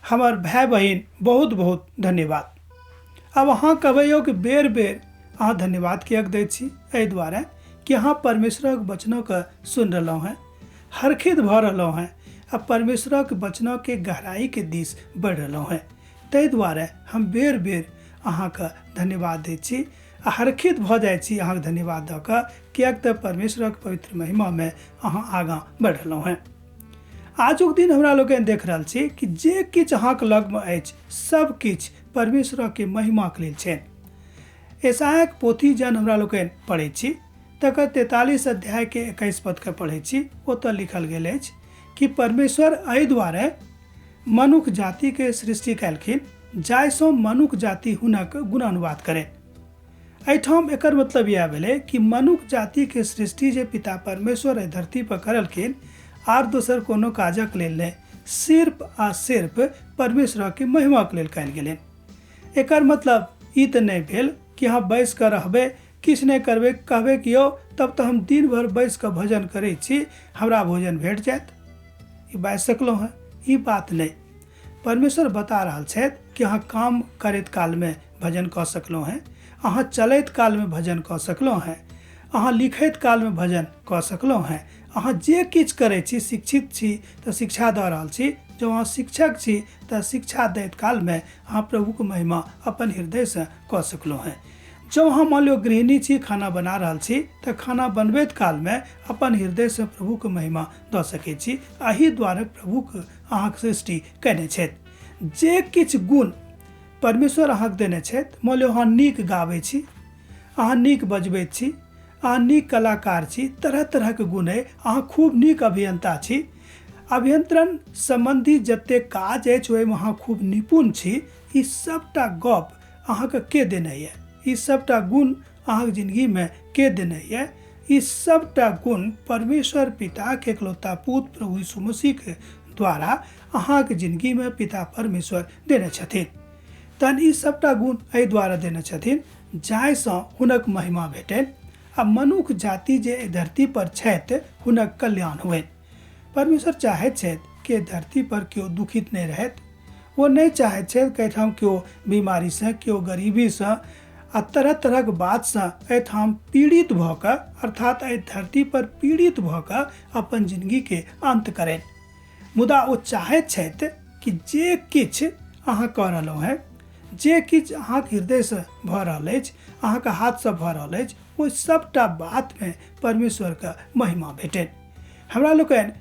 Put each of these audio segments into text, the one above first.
हमर भाय बहिन, बहुत बहुत धन्यवाद। आब अहाँ कहबै यौ कि बेर बेर अहाँ धन्यवाद किएक दै छी? एहि दुआरे कि अहाँ परमेश्वरक वचनके सुनि रहलहुँ हेँ, हरखित भऽ रहलहुँ हेँ आ परमेश्वरक वचनके गहराइके दिस बढ़ि रहलहुँ हेँ। ताहि दुआरे हम बेर बेर अहाँके धन्यवाद दै छी आ हरखित भऽ जाइ छी अहाँके धन्यवाद दऽ कऽ, किएक तऽ परमेश्वरक पवित्र महिमामे अहाँ आगाँ बढ़ि रहलहुँ हेँ। आजुक दिन हमरा लोकनि देख रहल छी कि जे किछु अहाँके लगमे अछि सब किछु परमेश्वरके महिमाके लेल छनि। यशायाहक पोथी जहन हमरा लोकनि पढ़ै छी तकर 43 अध्यायके 21 पदके पढ़ै छी, ओतऽ लिखल गेल अछि कि परमेश्वर एहि दुआरे मनुख जातिके सृष्टि कयलखिन जाहिसँ मनुख जाति हुनक गुणानुवाद करे। एहिठाम एकर मतलब इएह भेलै कि मनुख जातिके सृष्टि जे पिता परमेश्वर एहि धरती पर करलखिन आर दोसर कोनो काजक लेल नहि, सिर्फ आ सिर्फ परमेश्वरके महिमाके लेल कयल गेलै। एकर मतलब ई तऽ नहि भेल कि अहाँ बैस कऽ रहबै, किछु नहि करबै, कहबै कि यौ तब तऽ हम दिन भरि बैस कऽ भजन करै छी, हमरा भोजन भेट जायत, ई बाजि सकलहुँ हेँ, ई बात नहि। परमेश्वर बता रहल छथि कि अहाँ काम करैत कालमे भजन कऽ सकलहुँ हेँ, अहाँ चलैत कालमे भजन कऽ सकलहुँ हेँ, अहाँ लिखैत कालमे भजन कऽ सकलहुँ हेँ, अहाँ जे किछु करै छी, शिक्षित छी तऽ शिक्षा दऽ रहल छी, जँ अहाँ शिक्षक छी तऽ शिक्षा दैत कालमे अहाँ प्रभुके महिमा अपन हृदयसँ कऽ सकलहुँ हेँ। जँ अहाँ मान लियौ गृहिणी छी, खाना बना रहल छी तऽ खाना बनबैत कालमे अपन हृदयसँ प्रभुके महिमा दऽ सकै छी। एहि दुआरे प्रभुके अहाँके सृष्टि कयने छथि। जे किछु गुण परमेश्वर अहाँके देने छथि, मान लियौ अहाँ नीक गाबै छी, अहाँ नीक बजबैत छी, अहाँ नीक कलाकार छी, तरह तरहके गुण अइ, अहाँ खूब नीक अभियंता छी, अभियंत्रण सम्बन्धी जतेक काज अछि ओहिमे अहाँ खूब निपुण छी, ई सबटा गप अहाँके के देने यऽ? ई सबटा गुण अहाँके जिंदगीमे के देने यऽ? ई सबटा गुण परमेश्वर पिताके एकलौता पुत्र प्रभु यीशु मसीहके द्वारा अहाँके जिंदगीमे पिता परमेश्वर देने छथिन। तहन ई सबटा गुण एहि द्वारा देने छथिन जाहिसँ हुनक महिमा भेटनि आ मनुख जाति जे एहि धरती पर छथि हुनक कल्याण हुए। परमेश्वर चाहैत छथि कि एहि धरती पर केओ दुखित नहि रहथि। ओ नहि चाहैत छथि कि एहिठाम केओ बीमारीसँ, केओ गरीबीसँ आ तरह तरहक बातसँ एहिठाम पीड़ित भऽ कऽ, अर्थात एहि धरती पर पीड़ित भऽ कऽ अपन जिंदगीके अन्त करनि। मुदा ओ चाहैत छथि कि जे किछु अहाँ कऽ रहलहुँ हेँ, जे किछु अहाँके हृदयसँ भऽ रहल अछि, अहाँके हाथसँ भऽ रहल अछि, ओहि सबटा बातमे परमेश्वरके महिमा भेटनि। हमरा लोकनि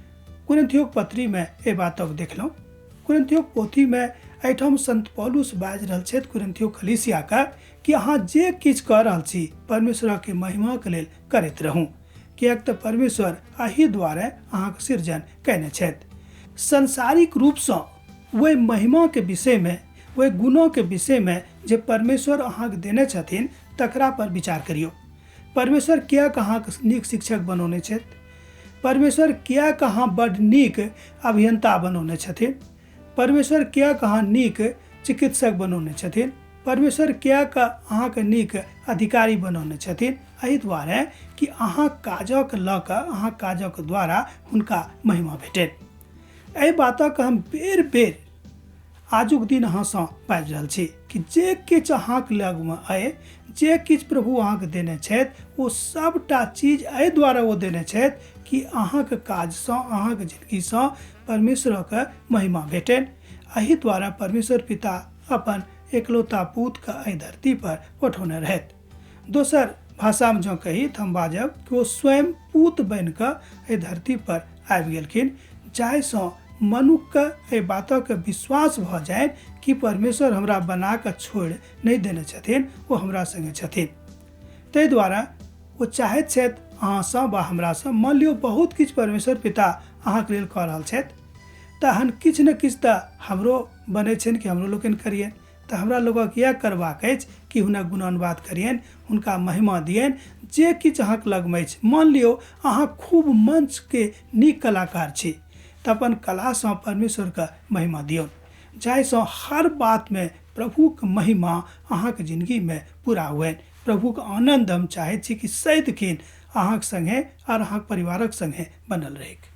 कुरिन्थियोक पत्रीमे एहि बातक देखलहुँ। कुरिन्थियोक पोथीमे एहिठाम संत पौलुस बाजि रहल छथि कुरिन्थियो कलीसियाके कि अहाँ जे किछु कऽ रहल छी परमेश्वरके महिमाके लेल करैत रहू, किएक तऽ परमेश्वर एहि दुआरे अहाँके सृजन कयने छथि। सांसारिक रूपसँ ओहि महिमाके विषयमे, ओहि गुणोके विषयमे जे परमेश्वर अहाँके देने छथिन तकरा पर विचार करियौ। परमेश्वर किएक अहाँके नीक शिक्षक बनौने छथि? परमेश्वर किएक अहाँ बड्ड नीक अभियंता बनौने छथिन? परमेश्वर किएक अहाँ नीक चिकित्सक बनौने छथिन? परमेश्वर किएक अहाँके नीक अधिकारी बनौने छथिन? एहि दुआरे कि अहाँ काजक लऽ कऽ, अहाँ काजक द्वारा हुनका महिमा भेटनि। एहि बातक हम बेर बेर आजुक दिन अहाँसँ बाजि रहल छी कि जे किछु अहाँके लगमे अइ, जे किछु प्रभु अहाँके देने छथि, ओ सबटा चीज एहि दुआरे ओ देने छथि कि अहाँके काजसँ, अहाँके जिंदगीसँ परमेश्वरके महिमा भेटनि। एहि द्वारा परमेश्वर पिता अपन एकलौता पुत्रके एहि धरती पर पठौने रहथि। दोसर भाषामे जँ कही तऽ हम बाजब कि ओ स्वयं पूत बनिकऽ एहि धरती पर आबि गेलखिन, जाहिसँ मनुखके एहि बातक विश्वास भऽ जाय कि परमेश्वर हमरा बना कऽ छोड़ि नहि देने छथिन, ओ हमरा सङ्गे छथिन। ताहि दुआरे ओ चाहैत छथि अहाँसँ वा हमरासँ, मान लियौ बहुत किछु परमेश्वर पिता अहाँके लेल कऽ रहल छथि, तहन किछु ने किछु तऽ हमरो बनै छनि कि हमरो लोकनि करियनि। तऽ हमरा लोकक इएह करबाक अछि कि हुनक गुणानुवाद करियनि, हुनका महिमा दियनि। जे किछु अहाँके लगमे अछि, मान लियौ अहाँ खूब मंचके नीक कलाकार छी तऽ अपन कलासँ परमेश्वरके महिमा दियौन, जाहिसँ हर बातमे प्रभुके महिमा अहाँके जिंदगीमे पूरा हुए। प्रभुके आनन्द हम चाहैत छी कि सदिखन अहाँके सङ्गे आओर अहाँके परिवारक सङ्गे बनल रहैक।